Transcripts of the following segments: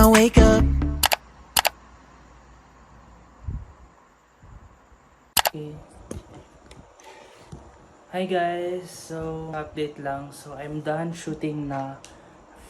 I wake up. Okay. Hi guys! So, update lang. So, I'm done shooting na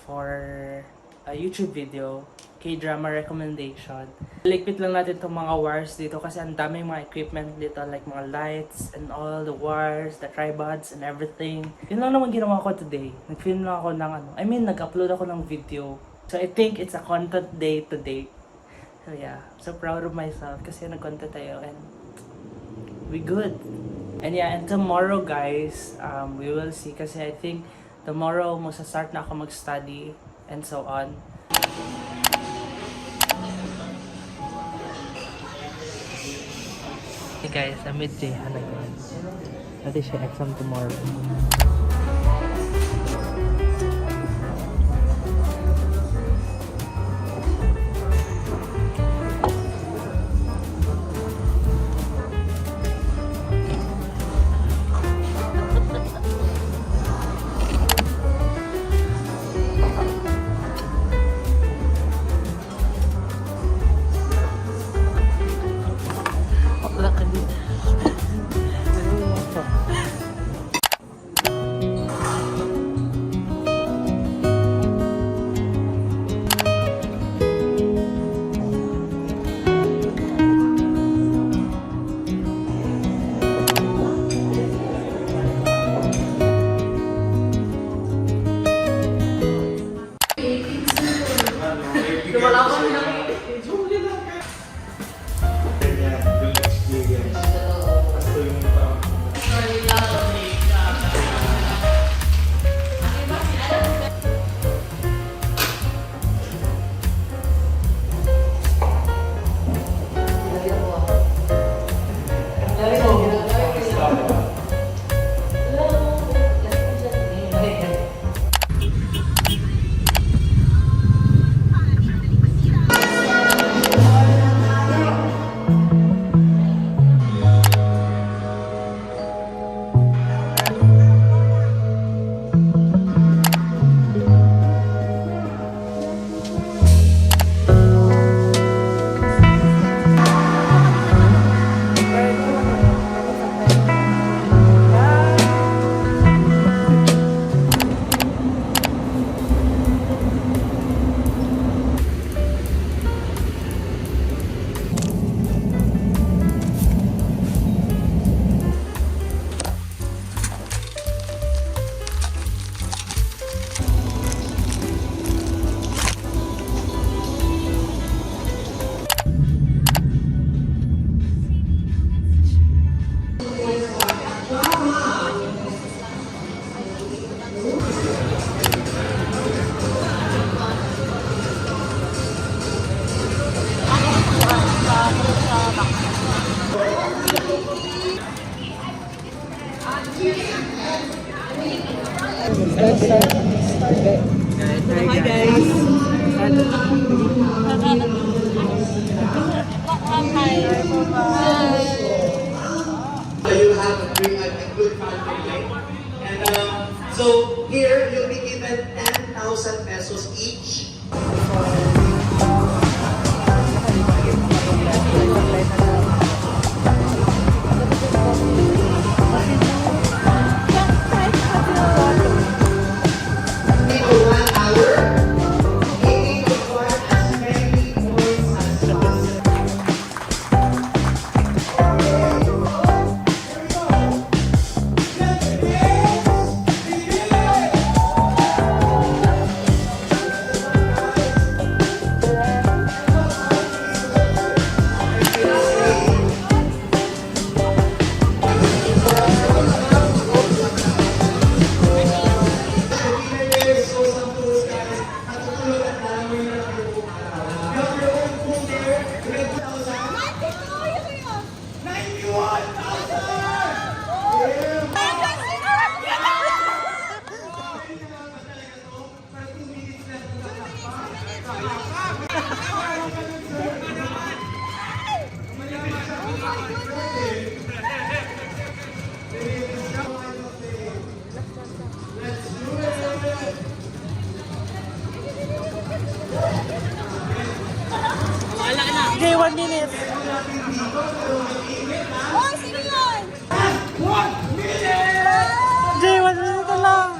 for a YouTube video, K-drama recommendation. Ligpit lang natin itong mga wires dito kasi ang daming mga equipment dito, like mga lights and all the wires, the tripods and everything. Yun lang naman ginawa ko today. Nag-film lang ako ng ano, I mean, nag-upload ako ng video. So, I think it's a content day today. So, yeah. I'm so proud of myself kasi nag-content tayo and we good. And yeah, and tomorrow guys, we will see kasi I think tomorrow start na ako mag-study and so on. Hey guys, I'm with Jehan again. Natin siya exam tomorrow. Wala ka din. Yung experience. Ito yung parang Hi guys! So you have a good family, right? And so here, you'll be given 10,000 pesos each. For 1 hour, aiming to farm as many points as possible. So some tools, guys, natutulog at alam mo yun ang buong araw. You have your own pool there. You can put 91,000! Yeah! Let's do it! 1 minute. Oh, sino yun? Jay, 1 minute na lang.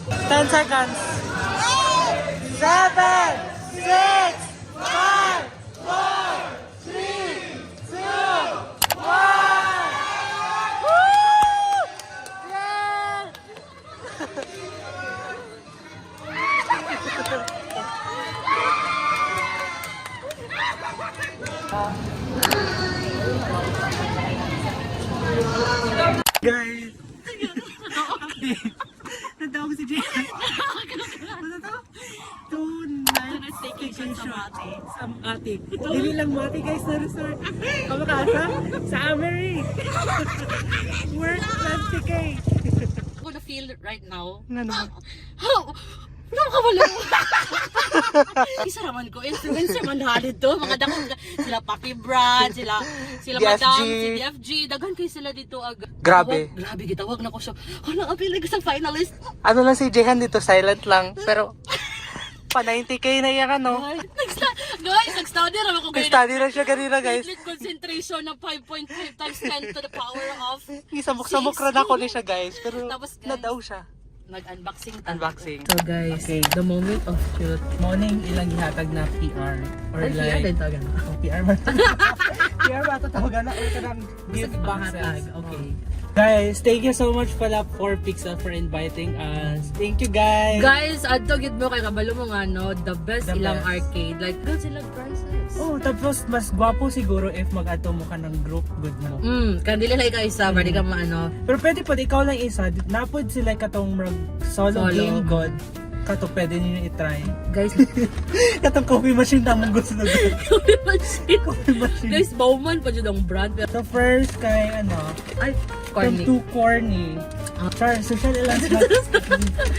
10 seconds. 7, 6, 5, 4, 3, 2, 1. Woo! Yeah! Guys! Natawag si Jay. Ano to? 2 nights staycation sa Mati. Sa Mati. Dili lang Mati, guys, na resort. Kamakaasa? Sa Amery. Worth 20K. Ako na feel right now. Ano? How? Wala ka wala. Isa raman ko, influencer man halid to. Mga dakong, sila Papi Brad, sila, sila DFG. Madam, si DFG. Daghan kayo sila dito. Ag Grabe. Tawag, grabe, gitawag na ko siya. Hala, apil ko sa finalist. Ano lang si Jehan dito, silent lang. Pero, pa 90K na yan, ano? Guys, guys, nag-study raman ko ganyan. Study lang siya kanina, guys. Platelet concentration ng 5.5 times 10 to the power of. Isamok-samok ra na ko ni siya, guys. Pero, Tapos, guys, nadaw siya. Nag-unboxing tayo. Unboxing. So guys, Okay. the moment of truth. Morning, ilang gihatag na PR. Or Ay, PR like, din tawagan. Oh, PR ba? PR ba ito tawagan na? Or kanang gift boxes. Okay. Guys, thank you so much pala for Pixel for inviting us. Thank you, guys. Guys, adto gid mo kay kabalo mo nga no, the best The ilang best. arcade. Like good sila prices. Oh, tapos mas gwapo siguro if mag-ato mo ka ng group good mo. Kan dili lang ikaw isa, bali ka maano. Pero pwede po, ikaw lang isa. Napod sila katong murag solo, Solo. game god. Kato pwede ninyo i-try. Guys, Katong coffee machine na mong gusto na coffee machine. Coffee machine. Guys, Bauman pa jud ang brand. Pero, So first kay ano, ay, from corny. Too Corny. Char, social lang siya.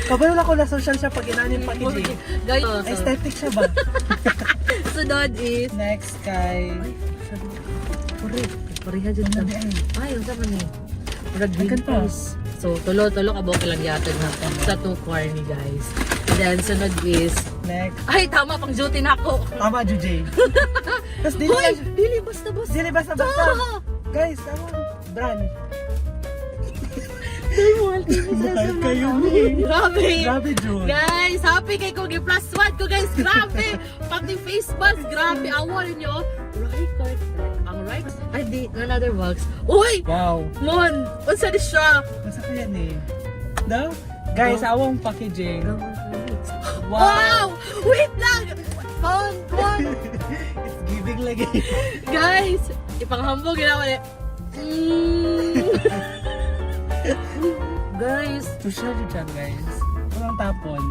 Kabalo na ko na social siya pag inanin packaging. Guys, so, Aesthetic siya ba? sunod is Next kay ay, sabi pare, pareha jud ta. Ay, unsa man ni? Murag green Ay, ganito. peas. So, tulo-tulo ka buok lang yatag na sa Too Corny, guys. And then, sunod is Next. ay, tama, pang duty na ako. Tama, Jujay. Tapos dili Hoy, lang dili basta basta. dili basta basta. Guys, tama. Brand. Ay, mahal kayo sa Mahal kayo, Grabe. Grabe, Jun. Guys, happy kay ko plus one ko, guys. Grabe. Pati face mask, grabe. Awa ninyo. Right card. Ang right. Ay, di, another box. Uy! Wow. Mon, unsa ni siya? Masa kaya ni? No? Guys, awang packaging. Wow. Wow! Wait lang! Found one! It's giving lagi. Guys, ipanghambog ginawa ni. Guys, Social jud siya, guys. Walang tapon.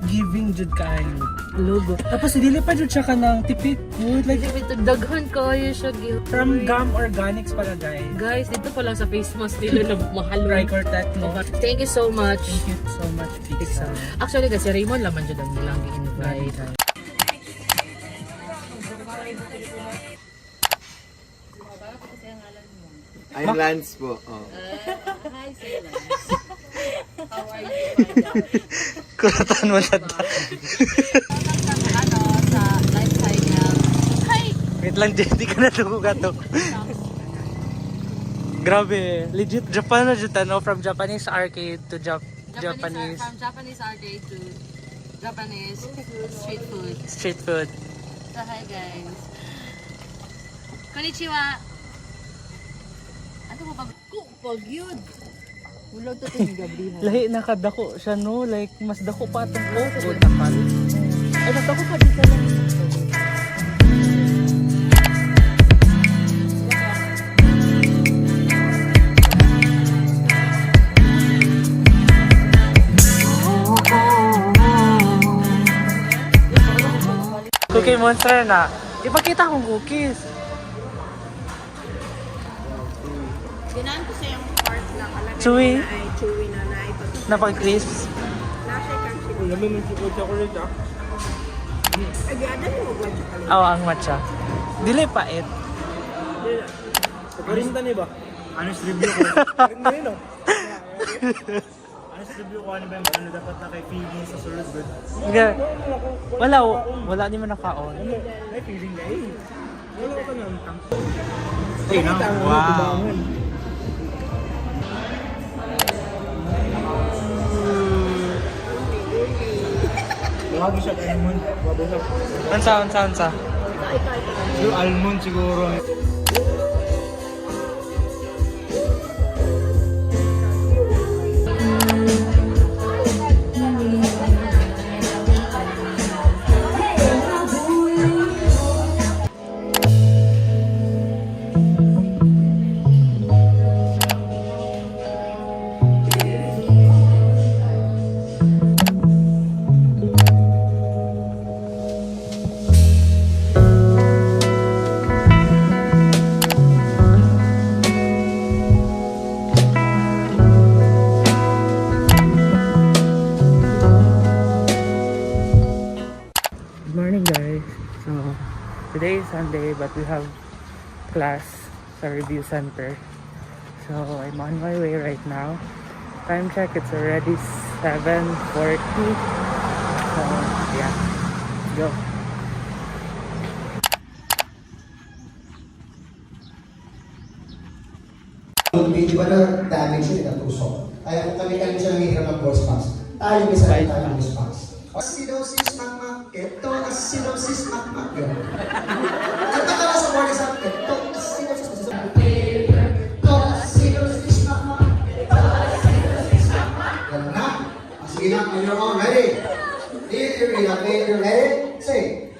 Giving jud kaayo. logo. Tapos dili pa jud siya kanang tipid food like Ito, daghan kayo siya. from Gum Organics pala, guys. Guys, dito pa lang sa face mask nila na mahal. Tricortet, no? Thank you so much. Thank you so much, Pixel. Actually, kasi Raymond laman dyan ang nilang gi-invite. I'm Lance po. Oh. Hi, Sir Lance. How are you? Kuratan mo na Ano, sa lifestyle niya. Hi! Wait lang, Jay, di ka natugugan to. Grabe, legit Japan na jud ano, from Japanese arcade to Japanese From Japanese arcade to Japanese street food. street food. So, hi guys. Konnichiwa! Ano mo ba? Kupag yun! Wala to ni Gabriel. Lahi na kadako siya no, like mas dako pa atong oh, good naman. Ay, mas dako pa dito lang. Cookie Monster na. Ipakita kong cookies. Ginahan ko sa yung part na alam Chewy. na ay chewy na na ipag Na pag-crisps. nasa crunchy. Alam mo, may chocolate ah. Agada mo ba chocolate? Oh, ang matcha. Dili pait. Parinta ni ba? Honest review ko. Parinta rin, no? Honest review ko, ano ba yung ano dapat na kay Phoebe sa sulod, good? Nga. ko. Wala, wala ni man nakaon. May feeling na eh. Wala ko nang tang. Wow. Wagi siya almond. Wagi siya. Unsa, unsa, unsa? Yung almond siguro. Good morning, guys. So today is Sunday, but we have class sa review center. So I'm on my way right now. Time check, it's already 7:40. So yeah, let's go. Di ba na damage yun, natusok? Kaya kung kami-kami siya nangihiram ng voice box, tayo may sarili tayong voice box. Acidosis, makmak, keto, acidosis, makmak. Ganun. Kanta ka lang sa morning sa keto, acidosis, keto, acidosis, makmak, keto, acidosis, makmak. Ganun na. Ah, sige na, when you're all ready. If you're ready, say.